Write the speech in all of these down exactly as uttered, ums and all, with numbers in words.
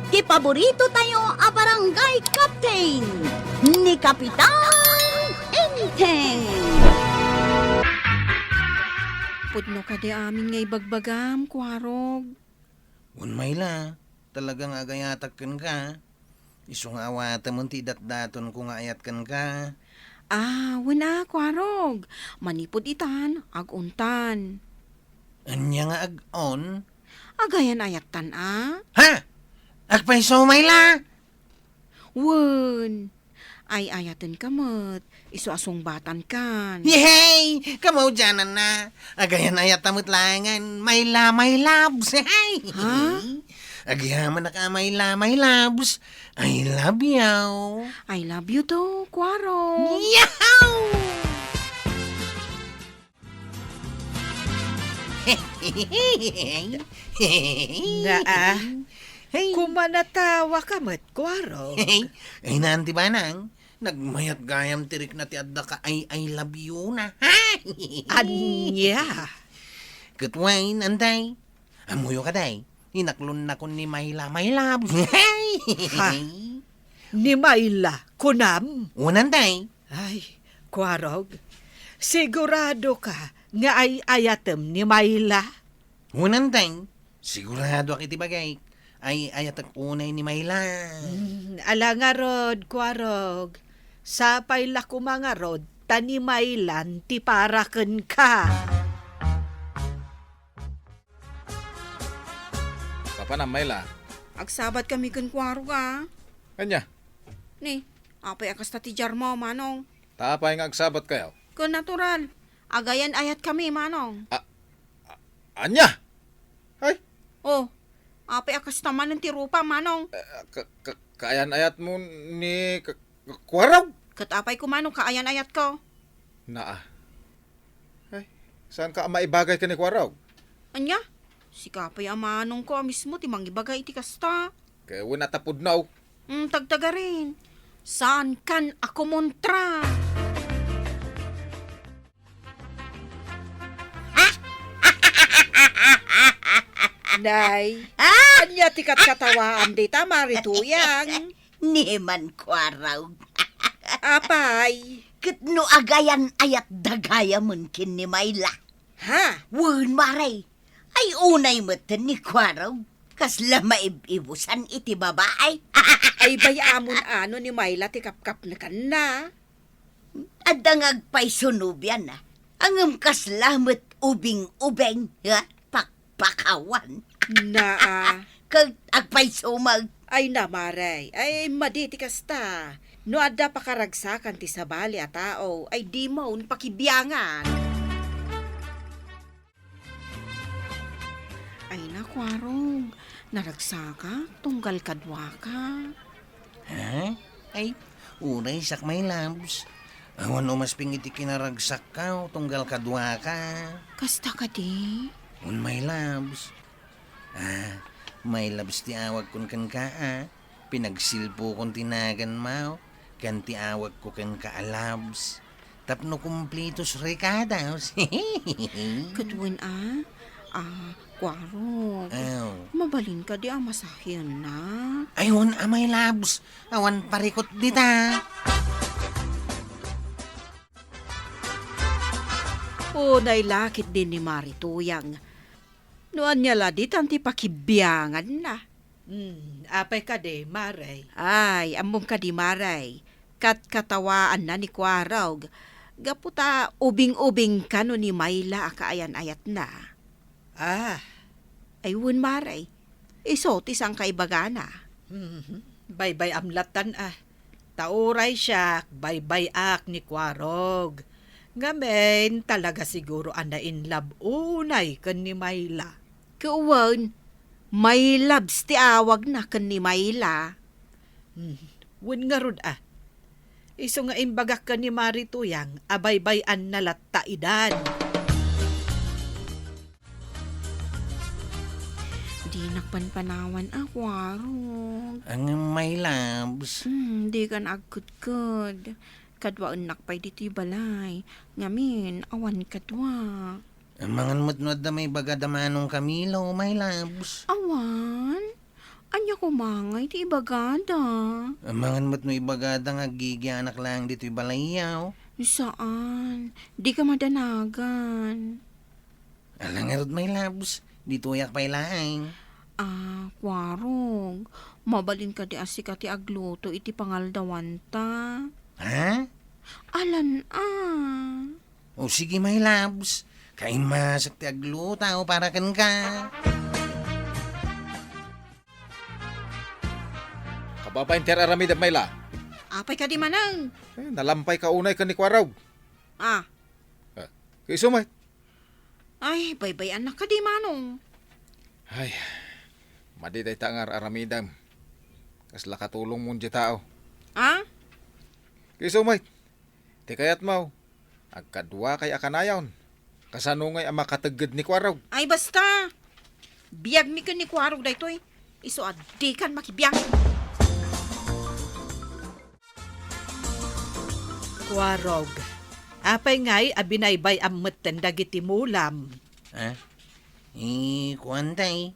Ti paborito tayo a barangay captain, ni Kapitan Enteng. Pudno kadi amin nga ibagbagam, Kuarog? Wen, Mayla, talaga nga agayatak kenka. Isu nga awatem ti datdatonko nga ayat kenka. Ah, wen a, Kuarog. Manipud itan, ag-ontan. Ania nga ag-on? Agayan-ayattan a. Ha? Agpayso, Mayla? Wen. Ay-ayatenka met. Isu a sungbatankan. Yehey! Kamaudiananna. Agayan-ayatta met laengen. Mayla, my loves. Yehey! Ha? Agyamanak a Mayla, my loves. I love you. I love you too, Kuarog. Yahoo! Naa. Hey. Kumanatawaka met, Kuarog. Hey. Ay, naan ti banang. Nagmayat gayam ti rikna ti adda ka ay I love you na. Ania? Ket wen, anday. Ammoyo kadi. Inaklonnakon ni Mayla, my love. Ha? Ni Mayla, kunam? Wen, anday. Ay, Kuarog, sigurado ka nga ay-ayatem ni Mayla? Wen, anday. Siguradoak iti bagik. Ay-ayatek unay ni Mayla. Hmm, ala ngarud, Kuarog. Sapay la koma ngarud ta ni Maylan ti para kenka. Papanam, Mayla? Agsabat kami ken Kuarog a. Ania? Ni, apay a kasta ti diarmo, Manong? Ta apay nga agsabatkayo? Ken natural. Agayan-ayat kami, Manong. A-, a-, ania? Ay? Oh, apay a kasta manen ti rupa, Manong? Eh, ka-, ka-, kaayan-ayatmo ni ka-, ka-, Kuarog? Ket apay koma no kaayan-ayatko? Naa. Ay, saanka a maibagay ken ni Kuarog? Ania? Sika pay a manongko a mismo ti mangibaga iti kasta. Ket wen a ta pudno. Mm, tagtagarin. Saankan a kumontra. Nay, ah! Ania ti katkatawaam dita, Mari Tuyang? Ni man Kuarog. Apay? Ket no agayan-ayat dagayamen ken ni Mayla. Ha? Wen, Mare. Ay, unay metten ni Kuarog. Kasla maib-ibusan iti babae. Ay, bay-amon a no ni Mayla ti kapkapnekanna. Adda nga agpayso nobiana. Ngem kasla met ubing-ubing, ha? Pakpakawan. Naa. Ket agpayso met. Ay, na, Mare. Ay, madi ti kasta. No adda pakaragsakan ti sabali a tao, ay dimon pakibiangan. Ay, na, Kuarog, naragsakak tunggal kaduaka. Ha? Ay, uraysak, my loves. Awan umasping iti kinaragsakko tunggal kaduaka. Kasta kadi? Wen, my loves. Ah, my loves ti awagkon kenka, ah. Pinagsilpokon ti naganmo ken ti awagko kenka a loves tapno kumplitos rekados. Ket wen a, a, Kuarog. Aw. Mabalin kadi a masahiennak? Ay, wen a, my loves. Awan parikut dita. Unay la ketdi ni Mari Tuyang. No ania la ditan ti pakibianganna. Hmm, apay kadi, Mare? Ay, ammom kadi, Mare. Katkatawaanna ni Kuarog. Gapu ta ubing-ubing kano ni Mayla a kaayan-ayatna. Ah. Ay, wen, Mare. Isu ti saan kaibagana. Mhm. Baybay-am lattan, ah. Ta uray siak, baybay-ak ni Kuarog. Ngamin, talaga siguro a na-in love unay ken ni Mayla. Ket wen, my loves ti awagna ken ni Mayla. Hmm, wen ngarud a. Isu nga imbagak ken ni Mari Tuyang a baybay-anna latta idan. Dinak panpanawan a, Kuarog. Ang my loves. Hmm, dika agkudkud. Kaduaennak pay ditoy balay. Ngamin, awan kaduak. Amangan met no adda maibaga da Manong Camilo, my loves. Awan? Ania koma ngay ti ibagada? Amangan met no ibagada nga aggigianak laeng ditoy balayyo. Saan, dika madanagan. Ala ngarud, my loves, ditoyak pay laeng. Ah, Kuarog, mabalin kadi a sika ti agluto iti pangaldawanta? Ha? Alan a. O sige, my loves, kaimmasak ti agluto para kenka. Kababain ti ar-aramidem, Mayla. Apay kadi manen? Eh, nalampay ka unay ken ni Kuarog. Ah. Eh, kaiso met. Ay, baybay-annak kadi, Manong. Ay, madi dayta nga ar-aramidem. Kasla katulongmo diay tao. Ah? Kaiso met. Ti kayatmo, agkaduakay a kanayon. Kasano ngay a makategged ni Kuarog? Ay, basta! Biagmi ken ni Kuarog daytoy. Isu a dikan makibiag. Kuarog, apay ngay a binaybay-am metten dagiti mulam? Ah? Eh, kuan tay.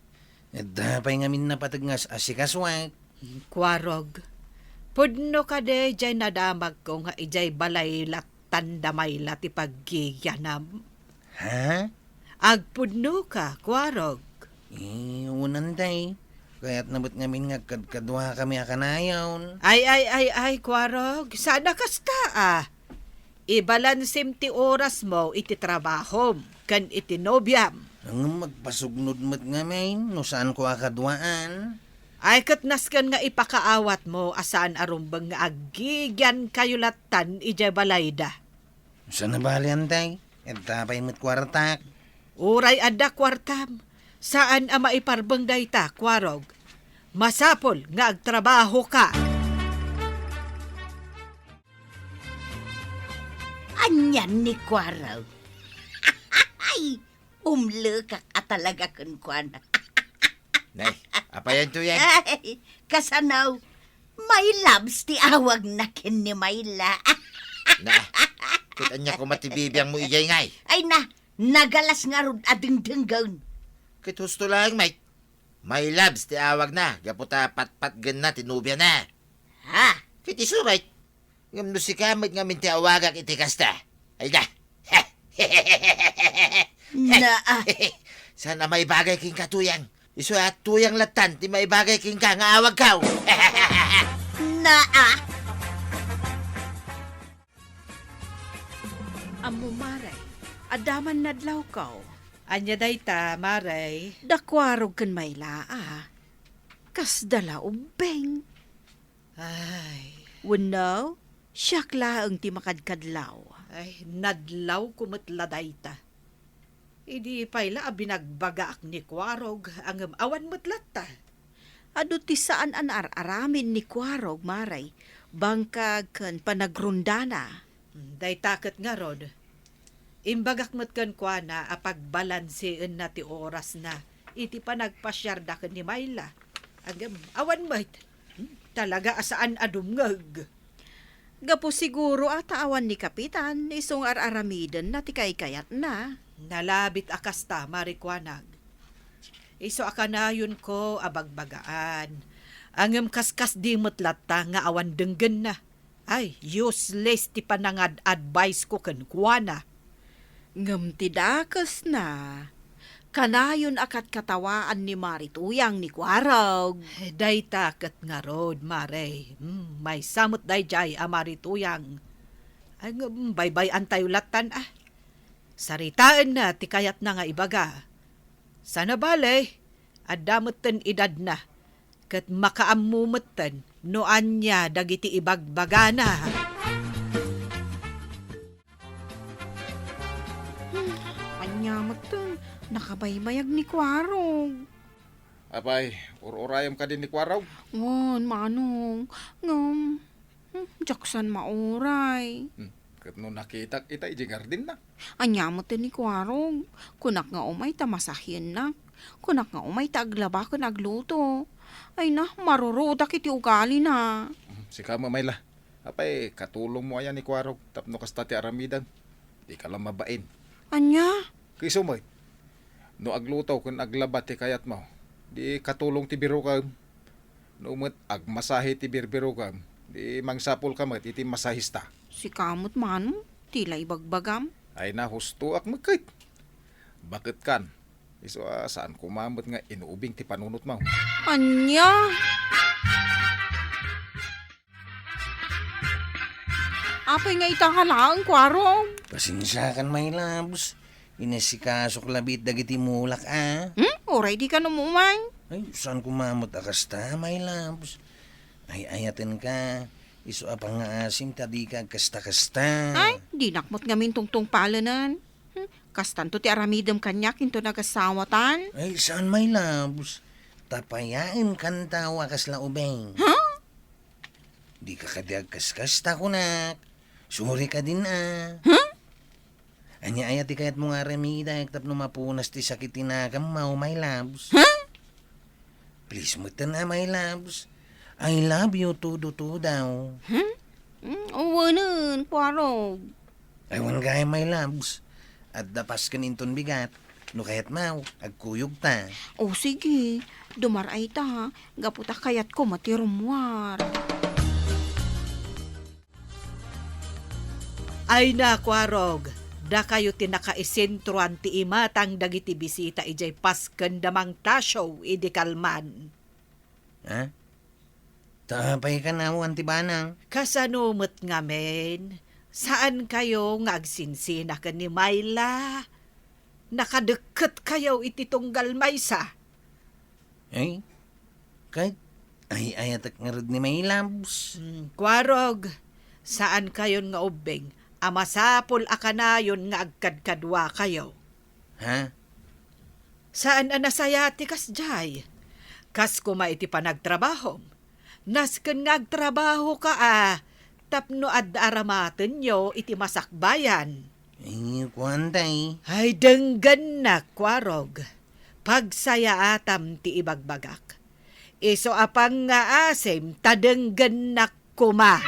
Adda pay ngamin napateg nga as-, asikasuak. Kuarog, pudno kadi jay nadamagko nga ijay balay lattan da Mayla ti paggigianam? Ha? Agpudnoka, Kuarog. Eh, unan tay. Kayatna met ngamin nga agkadkaduakami a kanayon. Ay, ay, ay, ay, Kuarog, saan a kasta, ah. Ibalansim ti orasmo iti trabahom ken iti nobiam. Ngem agpasugnod met ngamin no saanko a kaduaan. Ay, ket nasken nga ipakaawatmo a saan a rumbeng nga aggigiankayo lattan idiay balayda. Saan a bale, tay? Adda pay met kuartak. Uray adda kuartam, saan a maiparbeng dayta, Kuarog. Masapul nga agtrabahoka. Anian ni Kuarog? Ay, umlekak a talaga kenkuana. Nay, apayan to yan? Ay, kasano? My loves ti awagna ken ni Mayla. Na, ket ania koma ti bibiangmo idiay ngay? Ay na, nagalas ngarud a dengdenggen. Ket husto laeng, Mike. My loves ti awagna, gapu ta patpatgenna ti nobiana. Ha? Ket isu, Mike. Ngem no sika met ngamin ti awagak iti kasta, ay da. Naa. Saan a maibagay kenka, Tuyang? Isu a Tuyang lattan ti maibagay kenka nga awagko. Naa. Ammo, Mare, adda man nadlawko. Ania dayta, Mare? Da Kuarog ken Mayla, a. Kasda la ubbing. Ay. Wenno, siak laeng ti makadkadlaw. Ay, nadlawko met la dayta. Idi pay la a binagbagaak ni Kuarog, ngem awan met latta. Adu ti saan a naar-aramid ni Kuarog, Mare, bangkag ken panagrondana. Dayta ket ngarud, imbagak met kenkuana a pagbalansienna ti orasna iti panagpasiarda ken ni Mayla. Ngem awan met. Hmm, talaga a saan a dumngeg. Gapu siguro a ta awan ni Kapitan, isu nga ar-aramidenna ti kaykayatna. Nalabit a kasta, Mare Kuanag. Isu a kanayonko a bagbagaan. Ngem kaskasdi met latta nga awan denggenna. Ay, useless ti panangad-advice ko kenkuana. Ngem ti dakesna, kanayon a katkatawaan ni Mare Tuyang ni Kuarog. Dayta ket ngarud, Mare. Hmm, maysa met daydiay a Mare Tuyang. Ay, ngem baybay-antayo lattan, a. Saritaenna ti kayatna nga ibaga. Saan a bale, adda metten edadna, ket makaammo metten no ania dagiti ibagbagana. Hmm, ania metten, nakabaybayag ni Kuarog. Apay, ur-urayem kadi ni Kuarog? Wen, Manong. Ngem, Hmm, diak saan mauray. Hmm, ket no nakitak ita idiay gardenna? Ania met ni Kuarog? Kunak nga umay ta masahiennak. Kunak nga umay ta aglaba ken agluto. Ay na, marurudak iti ugalina. Hmm, sika met, Mayla. Apay, katulongmo aya ni Kuarog tapno kasta ti aramidem? Dika la mabain. Ania? Kaiso met, no agluto ken aglaba ti kayatmo, di katulong ti birokem. No met agmasahe ti birbirokam, di mangsapulka met iti masahista. Sika met, Manong, ti la ibagbagam. Ay, nahustoak met ket. Baketkan. Isu a saan koma met nga inuubing ti panunotmo. Ania? Apay nga ita ka laeng, Kuarog? Pasensiakan, my loves. Inasikasok labi dagiti mulak, a. Hmm? Uray dika umumay? Ay, saan koma met a kasta, my loves. Ay-ayatenka. Isu a pangngaasim ta dika agkasta-kasta. Ay, dinak met ngamin tungtungpalenen. Hmm? Kastanto ti aramidem kaniak inton agasawatan? Ay, saan, my loves. Tapayaenkanto a kasla ubing. Ha? Dika kadi agkaskasta, kunak. Sumuri kadin, a. Huh? Ania aya ti kayatmo nga aramidek tapno mapunas ti sakit ti naganmo, my loves? Huh? Please metten, a, my loves. I love you, todo-todo. Huh? Mm, awanen, Kuarog. Ay, wen gayam, my loves. Adda pasken inton bigat. No kayatmo, agkuyogta. O, sige. Dumar-ay ta, ha? Gapu ta kayatko met ti rummuar. Ay na, Kuarog, dakayo ti nakaisentroan ti imatang dagiti bisita idiay Pasken da Mang Tasio idi kalman. Ha? Ta apay kano, Auntie Banang? Kasano met ngamin? Saankayo nga agsinsina ken ni Myla? Nakadekket kayo iti tunggal maysa. Ay, ket ay-ayatek ngarud ni my loves. Hmm, Kuarog, saankayon nga ubbing a masapul a kanayon nga agkadkaduakayo. Ha? Saan a nasayaat ti kasdiay. Kas koma iti panagtrabahom. Nasken nga agtrabahoka a tapno adda aramatenyo iti masakbayan. Ay, kuan, tay. Ay, denggennak, Kuarog. Pagsayaatam ti ibagbagak. Isu a pangngaasim ta denggennak koma.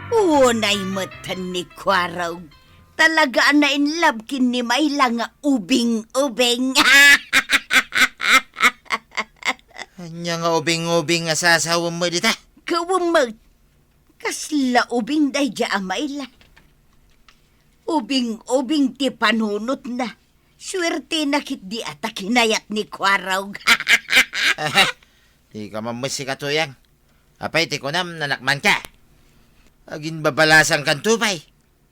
Unay metten ni Kuarog. Talaga a na-in love ken ni Myla nga ubing-ubing. Ania nga ubing-ubing nga sasawem met dita? Gapu met, kasla ubing daydiay a Myla. Ubing-ubing ti panunotna. Suertena ketdi a ta kinayat ni Kuarog. Dika mammet sika, Tuyang. Apay ti kunam, nanakmanka? Aginbabalasangkanto pay.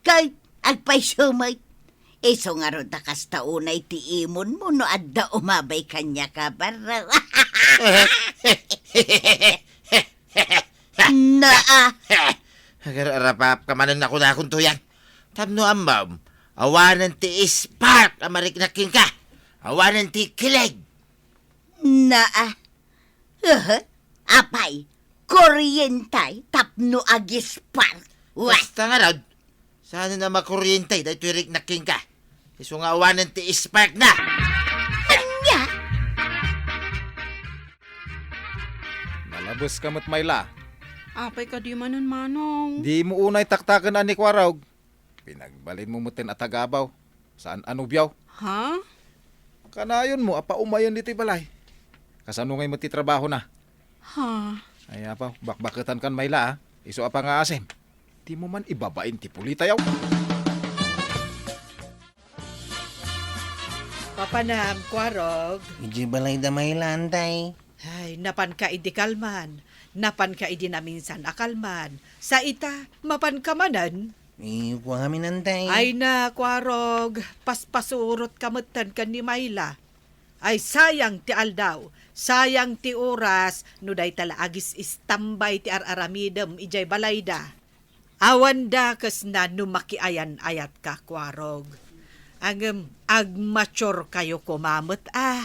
Ket agpayso met. Isu ngarud a kasta unay ti imonmo no adda umabay kaniak a barro. Naa. Agar-arapapka manen a kunakon, Tuyang. Tapno ammom, awanen ti spark a mariknak kenka. Awanen ti kileg. Naa. Aha. Apay, kuryente tapno agispark. Wa. Kasta ngarud, saan a makuryente daytoy riknak kenka? Isu nga awanen ti spark na. Ania? Nalabeska met, Myla. Apay kadi manen, Manong? Dimo unay taktaken a ni Kuarog. Pinagbalinmo metten a tagabaw. Saan a nobiaw? Ha? Kanayonmo a paumayen ditoy balay. Kasano ngay met ti trabahona? Ha? Ay, apaw, bakbaketankan, Myla, a. Isu a pangngaasim. Dimo man ibabain ti pulitayaw. Papanam, Kuarog. Idiay balay da Myla, Antay. Ay, napanka idi kalman. Napanka idi naminsan a kalman. Sa ita, mapanka manen? Ikuamin, Antay. Ay na, Kuarog, paspasurotka metten ken ni Myla. Ay, sayang ti aldaw, sayang ti oras, no dayta la agis-istambay ti ar-aramidem idiay balayda. Awan dakesna no makiayan-ayatka, Kuarog. Ngem agmaturekayo koma met a.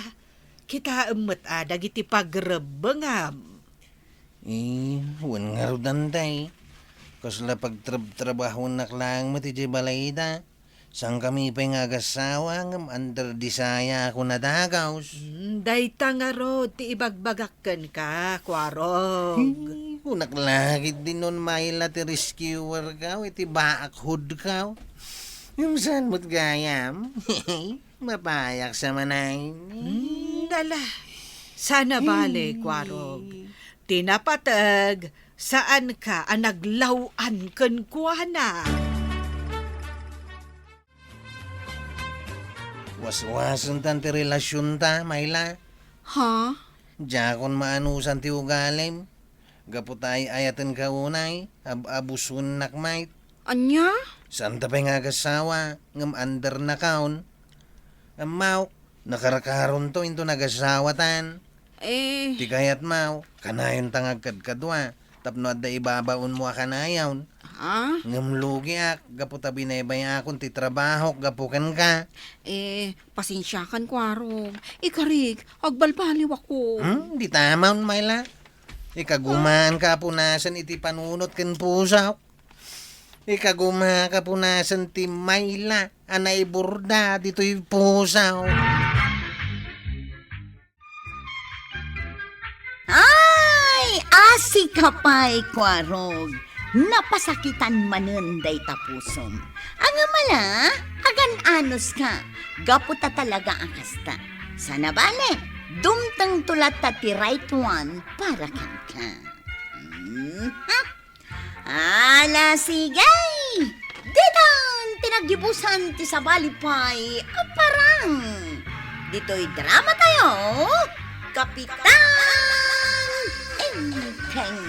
Kitaem met a dagiti pagrebbengam. Eh, wen ngarud, Antay. Kasla pagtrabtrabahonak laeng met idiay balayda. Saankami pay nga agasawa, ngem under the saya ako nadagaw. Hmm, dayta ngarud ti ibagbagak kenka, Kuarog. Hmm, kunak la ketdi no Myla ti rescuer ka, iti baakhood ka. Ngem saan met gayam? Mapayak sa manay. Hmm. Tala, sana bale, Kuarog. Ti napateg, saanka a naglaw-an kenkuana. Waswasentan ti relasionta, Myla. Ha? Diakon maanusan ti ugalim. Gapu ta ay-ayatenka unay, ab-abusuennak met. Ania? Saanta pay nga agasawa, ngem undernakon. Ammok, nakarkaronto inton agasawatan. Eh. Ti kayatmo, kanayonta nga agkadkadua, tapno adda ibabaonmo a kanayon. Ha? Ngem lugiak, gapu ta binaybayakon ti trabahok gapu kenka. Eh, pasensiakan, Kuarog. Ikarik, agbalbaliwakon. Hmm, dita manen, Myla. Ikagumaanka a punasen iti panunot ken pusok. Ikagumaka a punasen ti Myla a naiburda ditoy pusok. Ay, asika pay, Kuarog. Napasakitan manen dayta pusom. Ngem ala, agan-anuska. Gapu ta talaga a kasta. Sana bale, dumtengto latta ti right one para kenka. Mhm. Ala, sige! Ditan ti naggibusan ti sabali pay a parang. Ditoy drama tayo, Kapitan Enteng.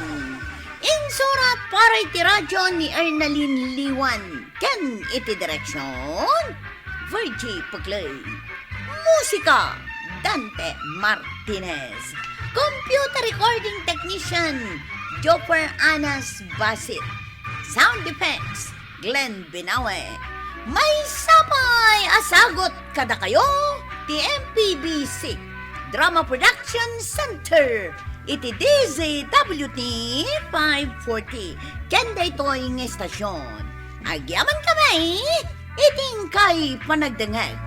Insurat para iti radyo ni Ernalyn Liwan ken iti direksyon, Virgie Puclay. Musika, Dante Martinez. Computer recording technician, Joffer Anas Basit. Sound effects, Glenn Binawe. Maysa pay a sagut kadakayo ti M P B C Drama Production Center iti D Z W T five forty. Ken daytoy nga estasyon, agyaman kami iti inkay panagdengngeg.